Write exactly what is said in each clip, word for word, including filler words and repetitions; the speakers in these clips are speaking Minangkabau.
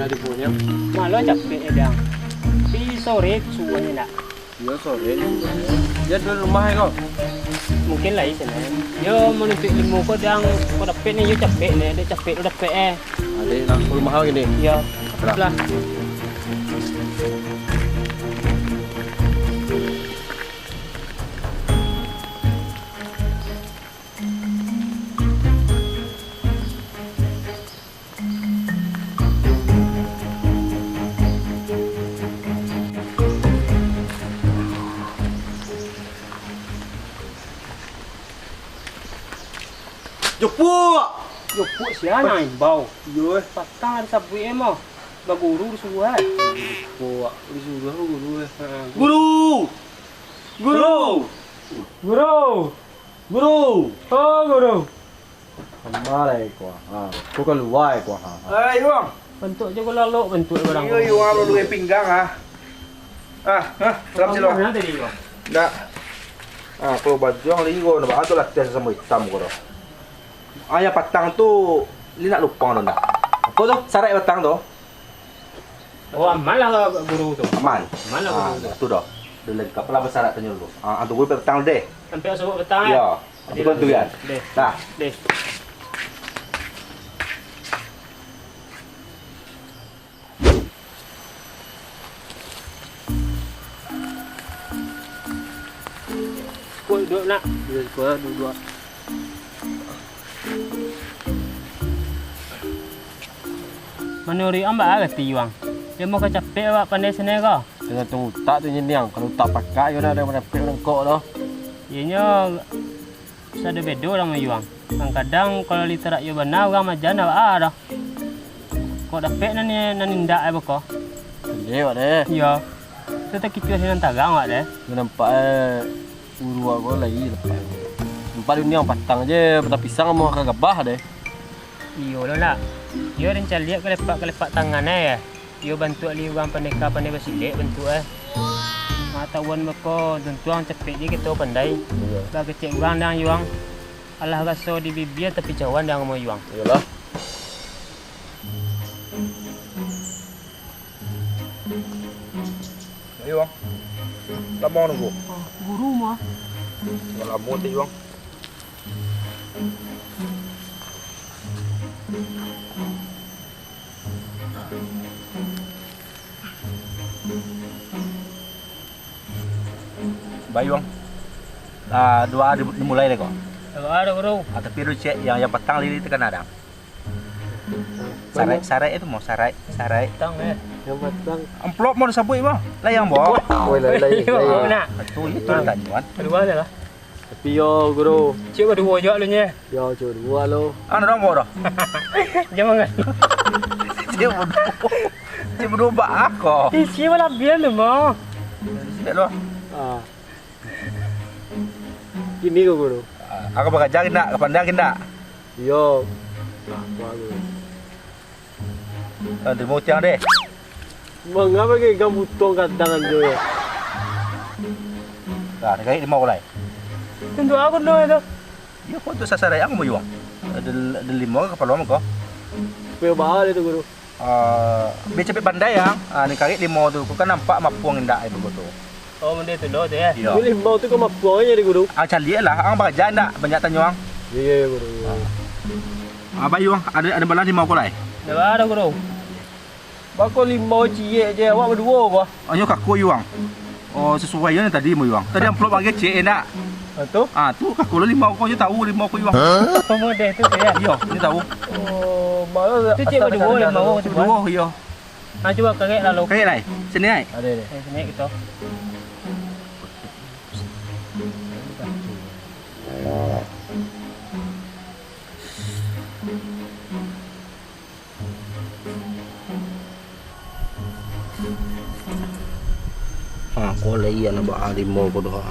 Malu capek, eh, Dang. Tapi sore subuahnyo ndak? Iyo, sore subuahnyo. Yo, di rumah ko. Mungkin lai sinan. Yo, manuntuik ilmu ko, Dang. Ko dapek ni, yo capek ni. Dek capek tu dapek, eh. Ade, nang rumah ko gini. Iyo. Lah. Jopuak! Jopuak sia nan imbau? Iyo, eh. Patang lah disabuik, eh, mah. Baguru disuruah, eh. Jopuak, disuruah baguru, eh. Ha. Guru! Guru! Guru! Guru! Oh, Guru! Amalai ko, ha. Ko kalua ko, ha. Eh, Yuang. Bantuak jo ko lalok bantuak barang. Iyo, Yuang, lalu pinggang, ah. Ah, ah, salam silo. Mana tadi, Yuang? Ndak. Ah, kalau bajuang lagi ko, nampak tu latihan samo itam ko doh. Ah, yang patang tu, ni nak lupa tu ndak. Apo tu? Sarai patang tu. Oh, aman lah guru tu. Aman. Aman lah guru tu. Ah, tu doh. Dah lengkap lah basyarat tanyo dulu. Ah, ah, tunggu petang deh. Sampai asubuh petang, eh? Yo. Adil, bukan tu, adil. Kan? Deh. Nah. Deh. Kuat duduk, nak. Iya, kuat duduk. Manuruik ang baa gati, Yuang? Dek mah ka capek awak pandai sanai ko? Tagantuang utak tu, Nyiniang. Kalau utak pakak, iyo ndak ado marapek urang kok doh. Iyo nyo sado bedo urang Yuang. Kadang-kadang kalau literak iyo bana, urang maja ndak baa doh. Kok dapek nan, nan indak ai beko? Iyo, deh. Iyo. Tu takicuah sinan tarang awak, deh. Iyo nampak, eh. Guru awak ko lai lepas. Nampak dunia patang je, batang pisang amuah ka gabah deh. Iyo lo nak. Iyo den caliak kalepak-kalepak tangan eh. Iyo bantuak li urang pandeka pandai basilek bantuak eh. Pangatahuan beko tuntuang capek je kito pandai. Iyo. Bagecek urang dang yuang. Alah raso di bibia tapi cawan dang amuah yuang. Iyolah. Ayo, Bang. Lamo nunggu. Oh, guru mah. Lah lamo tadi, Bang. Bayu, Bang. Ah, duo ari dimulai deh, kok. Duo ari, guru. Ah, tapi lu cek yang, yang patang lili tu kan ada. Sarai, sarai itu mau sarai, sarai. Tang eh. Yang matang. Amplop mau disabuik, Bang. Lah yang bawa. Woi, lai, lai, lai. Nak. Betul, itu tadi, Wan. Kedua aja lah. Tapi yo, guru. Cik berdua je lu nya. Yo, cik berdua lo. Anu dong bawa dah. Jangan kan. Cik berdua. Cik berdua bak ako. Isi malah biar lu mau. Sini lo. Ah. Kini ko, guru. Ah, ako bakaja indak, ka pandai indak? Iyo. Nah, kuat tu. Ah, terima utiang deh. Mangapa ke gambutuang kadang anjo ya? Nah, nagari limau ko lai. Tunjuk aku dulu itu. Iyo, kok tu sasarai ang mo yuang. Ada, ada limau ka kapalo ang ko. Supaya bahal itu, guru. Ah, biar capek pandai ang. Ah, ni karik limau tu. Kok kan nampak mapuang indak itu, guru. Oh, benda tu lo tu ya. Iyo. Ni limau tu kok mapuang aja di guru. Ah, caliak lah. Ang baraja ndak? Banyak tanyo ang. Iyo, iyo, guru. Iyo. Ah. Ah, bayu ang. Ada, ada balah limau ko lai? Ada, ada, guru. Bako limau ciek je, awak baduo bah. Anyo kako yuang. Oh, sasuai jo nan tadi mo yuang. Tadi amplop agak ciek indak? Ha, tu? Ah, tu kako lo limau ko, nyo tahu limau ko yuang. Pamodeh tu ya. Iyo, nyo tahu. Oh, malah tu ciek baduo limau tu. Baduo, iyo. Ah, cuba karek lalu. Karek lai. Sini ai. Ada deh. Eh, sini kito. Ha, ko lai anak ba limau ko doh.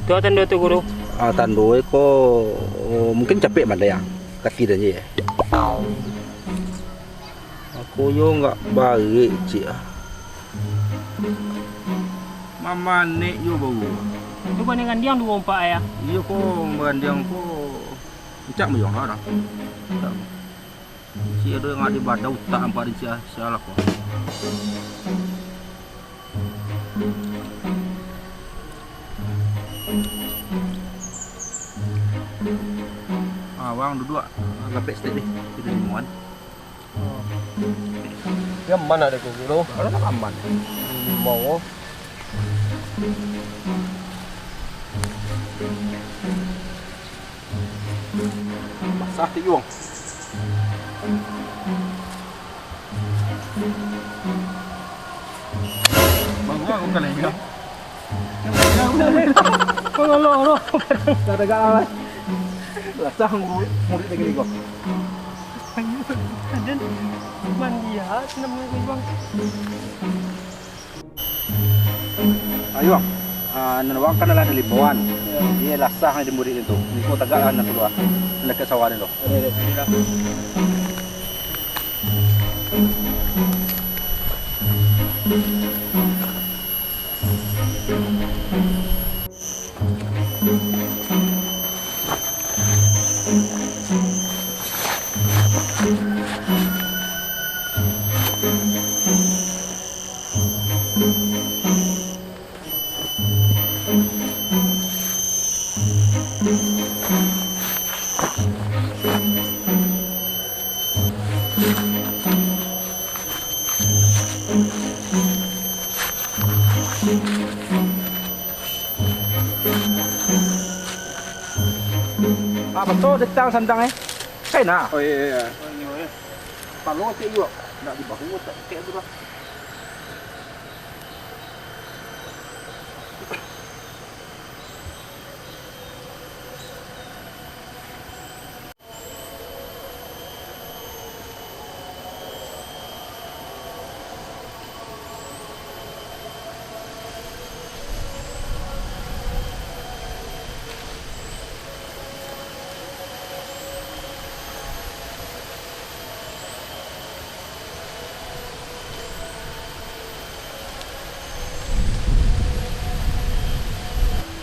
Tu tando tu, guru. Ah, tando ko, oh, mungkin capek mandai ah. Kaki dah je. Aku yo nggak baik, cik ah. Mamanek yo baru. Tu kau ni gandiang dua empat ayah. Iyo ko, gandiang ko. Cak muyong lah dah. Cik ado nan ado badau utak nampak di sia, sialah ko. Ah, wang duduak, agak pek sitek deh, sudah limoan. Nyaman ado ko, Bro. Kalau nak aman. Mau. Basah ti, Yuang. Bangun aku kan lagi. Mangalo, bro. Dah tegak lah, Bang. Basah murid, murid lagi ni kau. Ayo, ada mandi ya, senang murid, Bang. Ayo, ah, nan wang kan lah di limboan. Iyo. Iyo, lasah di murid tu. Niko tagak lah nan tu lah. Nan dakek sawah ni tu. Ado, ado, ado lah. Ah, batua datang sandang, eh. Kain, ah. Oh, iyo, iyo. Palo cek juo. Nak di bahu tak cek tu lah.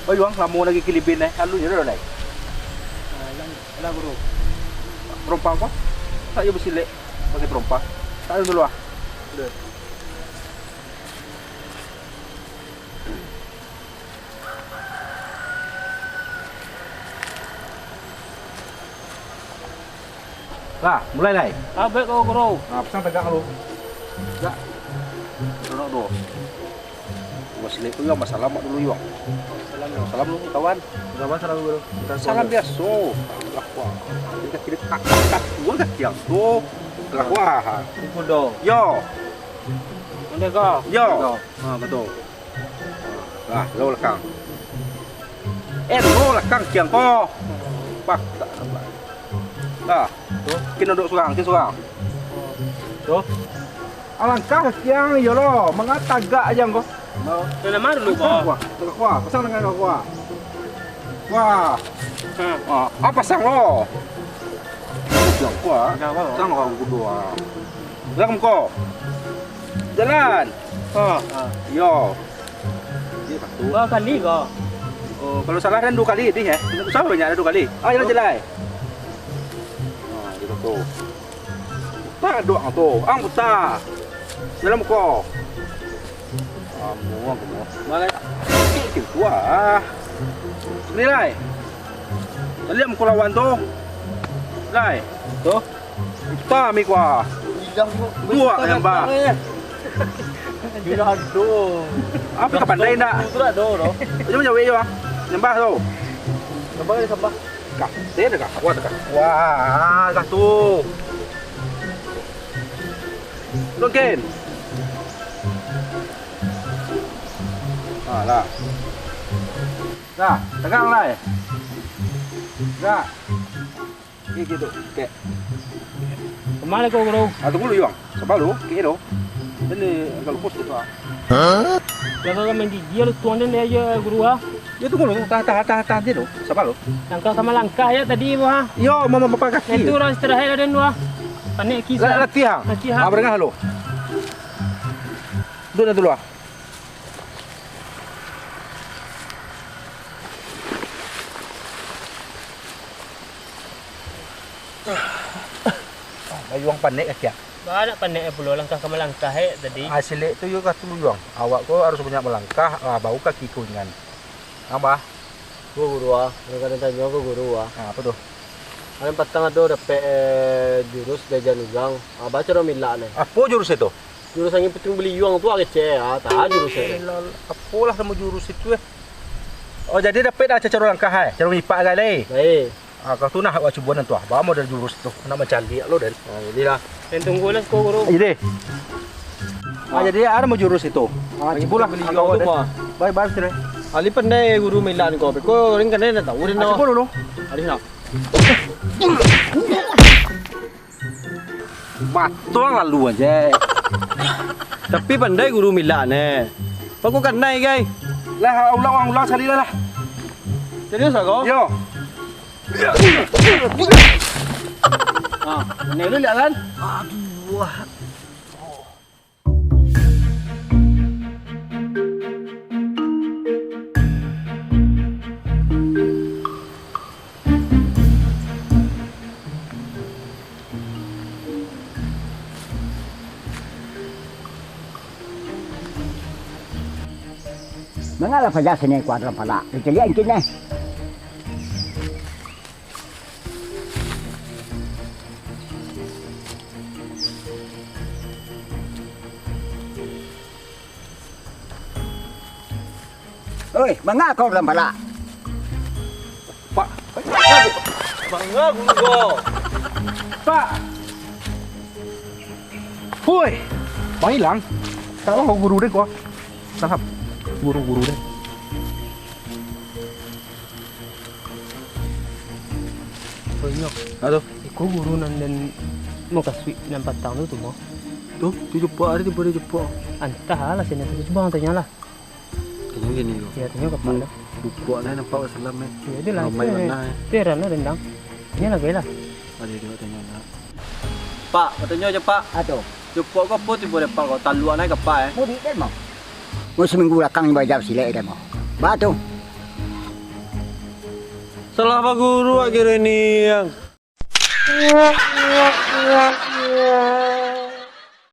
Oi, Yuang, lamo lagi kilibin, eh. Alun nyo dah, lai. Ah, ilang, ilang, Guru. Terompah ko? Tak iyo basilek pakai terompah. Tak ado dulu, ah. Udah. Lah, mulai lai. Ah, baik ko, Guru. Ah, pasang tagak dulu. Tagak. Duduk dulu. Gua selek tu, Yuang, basalam dulu, Yuang. Salam, Yuang. Salam dulu, kawan. Salam, salam, Guru. Salam biaso. Lah, wah. Ini kaki dia tak, tak, dua kaki yang tu. Lah, wah. Kudo. Yo. Merdeka. Yo. Merdeka. Ha, batua. Lah, lo lakang. Eh, lo lakang kiang ko. Pak, tak nampak. Lah, tu. Kini duduk surang, kini surang. Tu. Alangkah kiang, yo lo. Manga tagak aja ko. Lo. Yang mana dulu, Pak? Kuah, kuah. Pasang dengan kuah. Kuah. Ha. Ah, ah, pasang lo. Pasang kuah. Pasang kuah. Pasang kuah kudo, ah. Jalan ko. Jalan. Ha. Yo. Dua kali ko. Oh, kalau salah kan dua kali, dih, eh. Usah banyak, ada dua kali. Ah, jalan, jalan. Ah, gitu tu. Puta dok ang tu. Ang puta. Jalan ko. Amu, amu. Malah. Sikit tu, ah. Ni, lai. Tadi ang ko lawan tu. Lai. Tu. Lupa mi kuah. Dua nyambah. Tidak ada. Apa ka pandai ndak? Tidak ada, doh. Cuma jawek jo, ah. Nyambah tu. Nyambah ni sambah. Kah, teh dah kah? Kuat dah kah? Wah, kah tu. Mungkin. Ah, lah. Dah, tegang lah, eh. Dah. Gigi tu, kek. Kama ko, Guru? Ah, tunggu dulu, Yuang. Sabar dulu, kek tu. Ini agak lupus gitu, ah. Hah? Kalau main gigi, lu tuan dan dia aja, Guru, ah. Ya, tunggu dulu. Tahan, tahan, tahan, tahan dia dulu. Sabar dulu. Langkah sama langkah ya tadi, Wah. Yo, mama bapak kaki. Itu orang istirahat lah, dan, Wah. Panik kisah. La-, latihan. Latihan. Ah, berengah lu. Duduk dah dulu, ah. Yuang panek kaki ah. Ba, nak panek pulo langkah ka malangkah, eh, tadi. Ah, silek tu yo ka tuluyuang. Awak ko harus banyak malangkah, ah, baru kaki ko ringan. Abah. Ko guru ah, nan ka den tanyo ko guru ah. Ah, apo tu? Kamarin patang ado dapek, eh, jurus diaja urang. Abah caro milak ne. Apo jurus itu? Jurus angin puting baliuang tu ah, kecek ah, tahu jurus itu. Eh, lol, apolah namo jurus itu, eh? Oh, jadi dapek dah caro langkah, eh? Caro mipak agai lai. Baik. Ah, kalau tu nah, awak cubo nan tu ah. Ba model jurus tu, nak mancaliak lo, Den. Ah, jadi lah. Den tunggu lah, ko guru. Jadi. Ah, jadi ado mau jurus itu. Ah, cubo lah. Baliuang tu, Den. Baik, baik, sudah. Ali pandai guru milak ko. Ko urang kanai dah tahu, Den. Ah, cubo dulu. Ali nak. Batua lalu aja. Tapi pandai guru milak ne. Paku kanai, gai. Lah, ulang, ulang, ulang sakali lah, lah. Serius lah kau? Yo. Ah, pandai lu lihat kan? Aduh. Mangalah paja sini kuadran pala. Kita lihat mungkin eh. Oi, manga kau dalam pala? Pak. Manga guru ko? Pak. Hui. Bang ilang. Salah kau guru deh ko. Salah. Guru-guru deh. Banyak. Aduh. Iko guru nan den mukasuik nan patang tu, tu mah. Tu, tu jepak, ada tiba dia jepak. Antah lah sini tu, cubo tanyo lah. Tanyo gini tu. Ya, tanyo ka apak tu. Bukuak lah nampak salam eh. Ya, dia lah. Ramai itu, eh. Bana eh. Tu heran lah, Rendang. Tanyo lah, gai lah. Ada dia tanyo nak. Pak, batanyo aja, Pak. Aduh. Jepak ko apo tibo dek Pak ko? Taluak nai ka Pak eh. Mudik den mah. Mun saminggu balakang ni balajar silek den mah. Ba tu. Salah Pak Guru akhir ini yang.